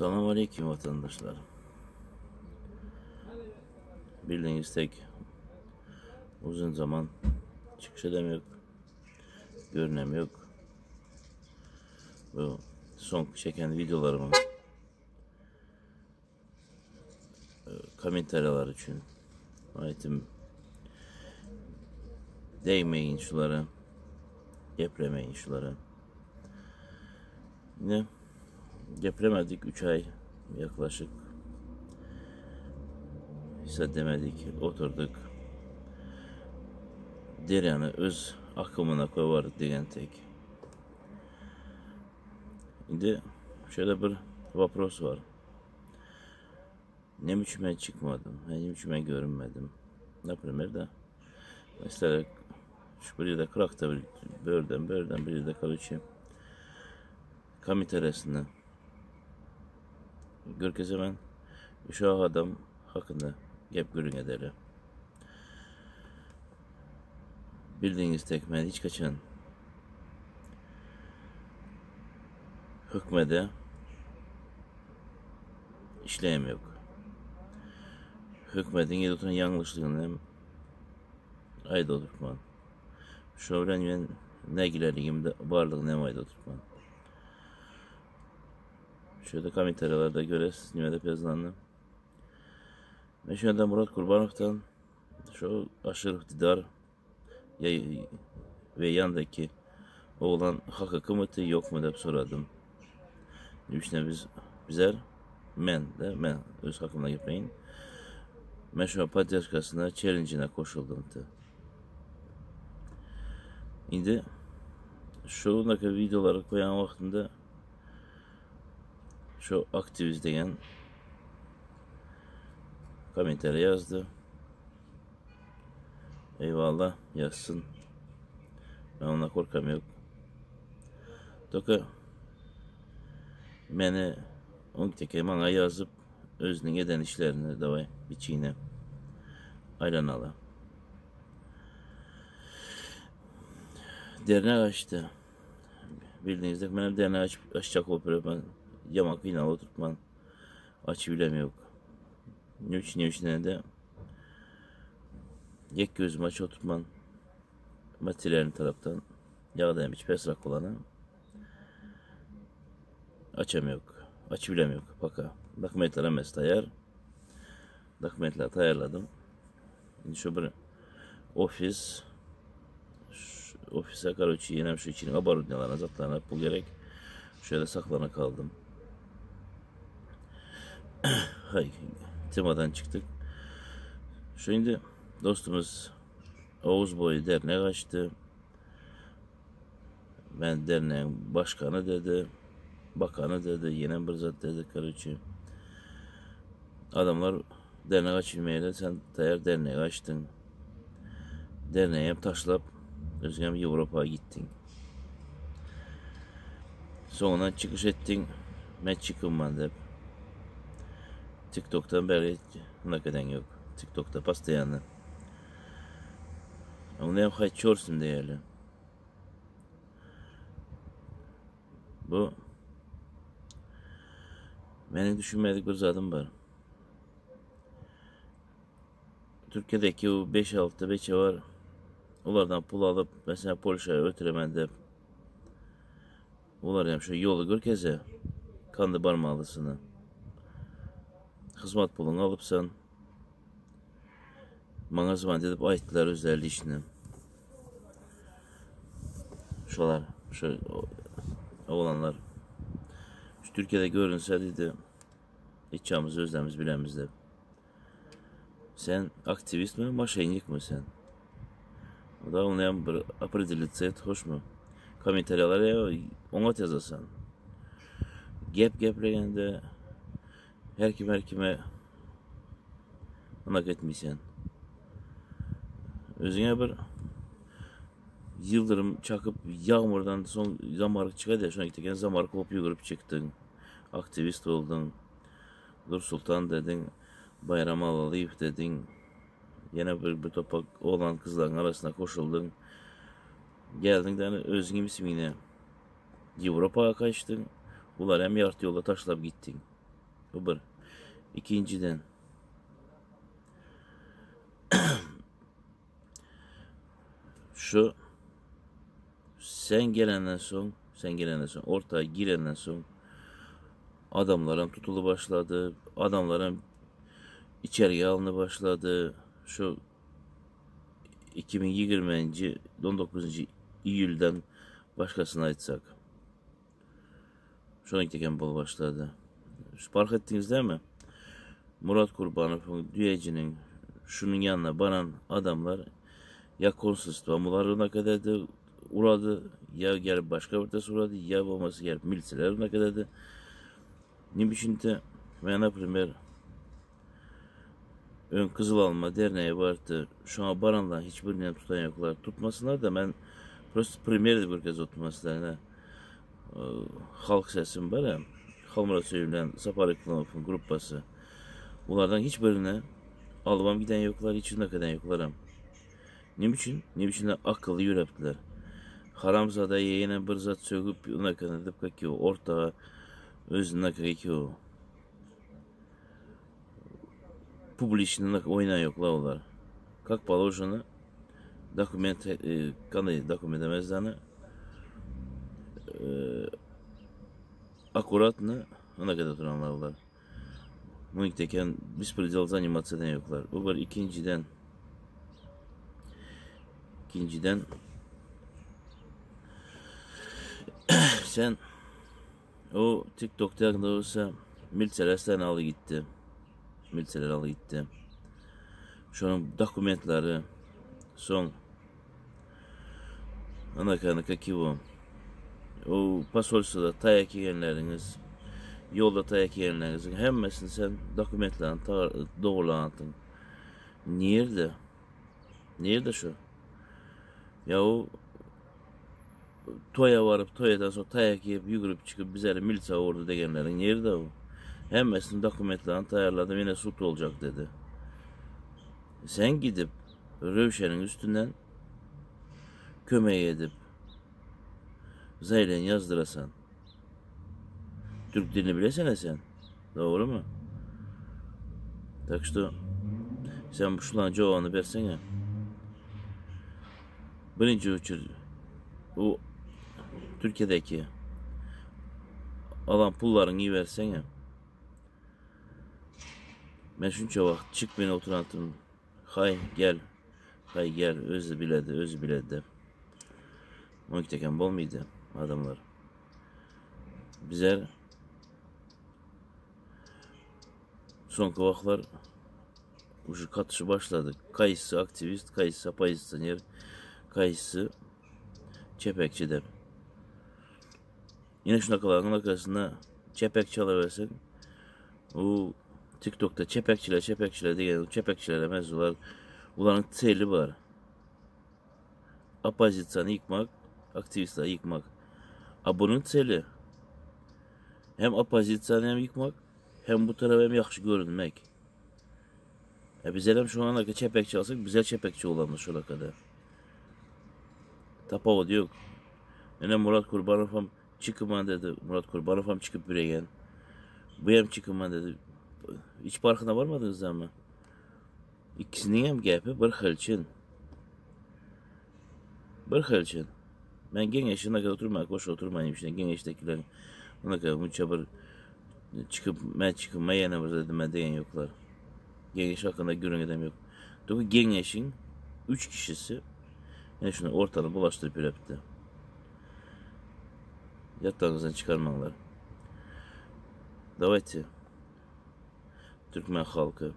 Salam aleyküm vatandaşlar. Bildiğiniz tek uzun zaman çıkış edemiyor. Görünem yok. Bu son çeken videolarımın e, komentarlar için ayettim değmeyin şulara geplemeyin şulara. Yine geplemedik 3 ay yaklaşık. Hissedemedik, oturduk. Deryanı öz akımına koyvar degen tek. Şimdi şöyle bir vapros var. Ne biçim ben çıkmadım, ne biçim ben görünmedim. Например, da mesela şu bir yerde kırakta bir börden börden bir yerde короче komiteresinde görkeze ben uşaq adam hakkında gep gürrüň edeli. Bildiğiniz tek men hiç kaçan hükmede işleyem yok. Hükmetin yedi oturan yanlışlığını hem ayda oturtman. Şu bilen men ne gilerligimde barlığını hem ayda oturtman. Şöyle kommentarlarda göresiz nimede yazılanı. Men şu anda Murat Kurbanov'dan şu aşırı iktidar ve yandaki oğlan hakiki mı yok mu dep soradım. Düşüne biz bizler men de men öz hakkımda gitmeyin. Men şu podдержкасына challenge'ine koşuldum. Şimdi şu videoları koyan vaktinde şu aktivist degen komentariy yazdı. Eyvallah yazsın. Ben ona korkam yok. Toka meni on teke bana yazıp özünün eden işlerini davay biçiğine aylanalı. Dernek açtı. Bildiğiniz gibi benim dernek aç, açacak olup ben yamak yine oturup ben açı yok. Ne için ne için de yek gözüm aç oturtman materyalin taraftan yağdayım hiç pesrak olanı açam yok. Açı bilem yok. Baka. Dokumentler hemen tayar. Dokumentler tayarladım. Şimdi şu bir ofis şu ofise короче yine şu içine оборудованияларına zatlarına pul gerek. Şöyle saklana kaldım. Hay, temadan çıktık. Şimdi dostumuz Oğuz Boyu dernek açtı. Ben derneğin başkanı dedi. Bakanı dedi. Yine bir zat dedi. Короче. Adamlar dernek açılmaya sen tayar dernek açtın. Derneği hep taşlap özgem Avrupa'ya gittin. Sonra çıkış ettin. Ben çıkım ben de. TikTok'tan beri ne kadar yok. TikTok'ta постоянно. Onu hem kaçıyorsun değerli. Bu benim düşünmedik bir zadım var. Türkiye'deki o 5-6 beçe var. Onlardan pul alıp mesela Polşa'ya ötüremen de Olar hem şu yolu görkeze kandı barmalısını. Hizmet pulunu alıpsan Bana zaman edip ayttılar özlerli işini. Şular, şu oğlanlar. Şu Türkiye'de görünse dedi, içeceğimiz özlerimiz bilemiz de. Sen aktivist mi, maşenlik mi sen? O da onu bir определиться et, hoş mu? Kommentariyalara ya ona yazasan. Gep geplegende her kim her kime anak etmeysen. Özüne bir yıldırım çakıp yağmurdan son zamarık çıkar ya şuna gittikken zamarık hop yugurup çıktın. Aktivist oldun. Dur Sultan dedin. Bayram Alaliyev dedin. Yine bir, bir topak oğlan kızların arasına koşuldun. Geldin de hani özün ismine Avrupa'ya kaçtın. Ular hem yartı yolda taşlap gittin. Bu bir. Ikinjiden şu sen gelenden soň, sen gelenden soň, orta girenden soň adamlaram tutuly başlady, adamlaram içeriye alını başlady. Şu 2020-nji 19-njy iýuldan başgasyny aýtsak. Şonuň tekem bolup başlady. Şu park etdiňiz dämi? Murat Kurbanowyň düýejiniň şunuň ýanyna baran adamlar ýa konsulstwa mularyna kadady urady, ýa gelip başga bir des urady, ýa bolmasa gelip milisiýalar kadady. Ne üçin-de men, например, Öň Kyzyl Alma derneği bardy. Şoňa baranlaryň hiç birini hem tutan ýoklar. Tutmasynlar da men prosto primer edip görkezip oturman sizlere. Halk sesim bar ya. Halmurat Söýün Sapar Iklimov'un gruppasy. Ulardan hiç birini alıbam giden yoklar, hiç ne kadar yoklar hem. Ne üçin? Ne üçin de akıllı ýörepdiler. Haramzada ýene bir zat sögüp, ona kadar edip ki orta özüne ki o. Publiçny oýnan ýoklar olar. Как положено dokument e, kanday dokument emesdany e, akkuratno ona kadar duranlar olar. Muňteken беспредел заниматься eden ýoklar. Bu bir ikinjiden ikinjiden sen O TikTok'ta da olsa militseler seni alı gitti. Militseler alı gitti. Şonuň dokumentleri soň Anakany kakiwo. O posolstwoda taýak ýegenleriňiz, ýolda taýak ýegenleriňiziň hemmesini sen dokumentlerini dogrulanatdyň. Nirde? Nirde şu? Ya o Toýa baryp, toýadan soň taýak iýip, ýügürip çykyp bizleri milisiýa urdy degenleriň nirde o? Hemmesini dokumentlerini taýýarladym, ýene sud boljak dedi. Sen gidip Röwşeniň üstünden kömek edip zaýleniýe ýazdyrasan. Türk dilini bilesene sen. Dogrymy? Tak что sen şulaň jogabyny bersene. Birinji uçur bu Türkiye'deki alan pullaryňy ibersene. Men şunça wagt çyk meni oturantym. Hay gel. Hay gel özü biledi, özü biledi dep. Muňki bolmady adamlar. Bizler soňky wagtlar уже katyşy başlady. Kaýsy aktiwist, kaýsy oppozisioner, kaýsy çepekçi dep. Ýene şunakalaryň arkasynda çepek çalaberseň, o TikTokda çepekçiler, çepekçiler diýen çepekçiler emes ular. Ularyň celi bar. Oppozisiýany ýykmak, aktiwistleri ýykmak. A bunuň celi hem oppozisiýany hem ýykmak, hem bu tarapa hem ýagşy görünmek. E bizler hem şu ana çepekçi alsak bizler çepekçi olamyz şola kadar. Tapawut yok. Ine Murat Kurbanov hem çykyman dedi. Murat Kurbanov hem çykyp biregen. Bu hem çykyman dedi. Hiç farkına varmadınız ama. Ikisiniň hem gepi bir hil çyn. Bir hil çyn. Men geňeşine kadar oturmaýan, koş oturmaýan işte geňeşdekiler. Ona kadar munça bir çykyp, men çykyp, men ýene bir dedim, men diýen ýoklar. Geňeş hakynda gürrüň edem ýok. Toki geňeşiň 3 kişisi ýene şunu ortalygy bulaşdyryp ýörepdi. Ýatlaryňyzdan çykarmaňlar. Давайте Türkmen halky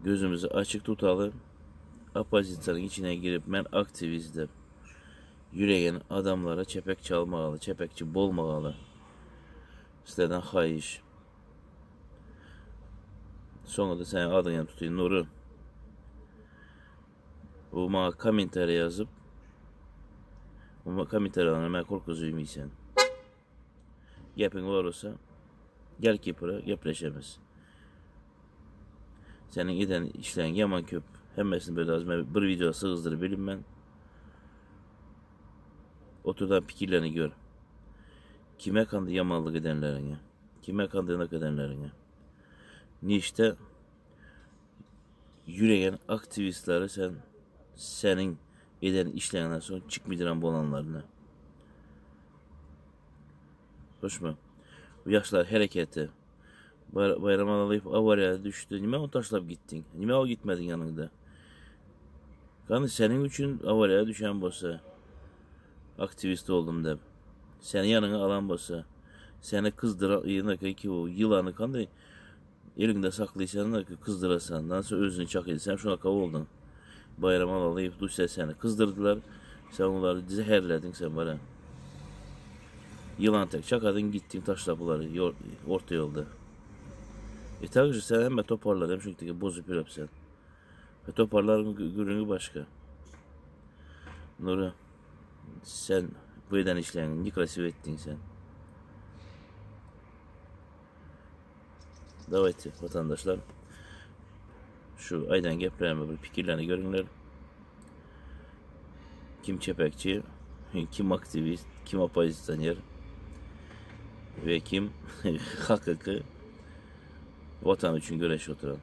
gözümizi açyk tutaly. Oppozisiýanyň içine girip men aktiwist dep ýüregen adamlara çepek çalmagaly, çepekçi bolmagaly. Sizlerden haýyş. Soňra da seň adyňy hem tutayyn Nury. Bu maňa kommentariýa ýazyp, bu kommentariýalaryňy men korkuzymy sen. Gepiň bar bolsa gel Kipre gepleşemiz. Seniň eden işleň ýaman köp. Hemmesini böyle az men bir video sygızdyryp bilim men. Oturdan pikirlerini gör. Kime kandy ýamanlyk edenleriňi? Kime kandynak edenleriňi. Nişde ýüregen aktiwistleri sen seniň eden işleriňden soň çykmydyran bolanlaryny. Hoşmy? Bu ýaşlar hereketi. Bayram Alalyýew awariýa düşdi. Nime ony taşlap gitdiň? Nime o gitmediň ýanyňda? Gany seniň üçin awariýa düşen bolsa, aktiwist oldum dep. Seni ýanyňa alan bolsa, seni kyzdyra, ýyna ki o ýylany kanday eliňde saklaýsan da kyzdyrasan, dan soň özüni çakydy. Sen şunaka bolduň. Bayram Alalyýew düşse seni kyzdyrdylar. Sen olary zäherlediň sen bara. Ýylan tek çakadyň gitdiň taşlap bulary ýol, orta ýolda. E также sen hemme toparlar hem şuňtiki bozup ýörüpsen. E toparlaryň gürrüňi başga. Nura sen bu eden işlerini nekrasiw etdiň sen. Давайте vatandaşlar şu aýdan geplerime bir pikirlerini görüňler. Kim çepekçi, kim aktivist, kim oppozisioner ve kim hakyky vatan üçin göreş oturan.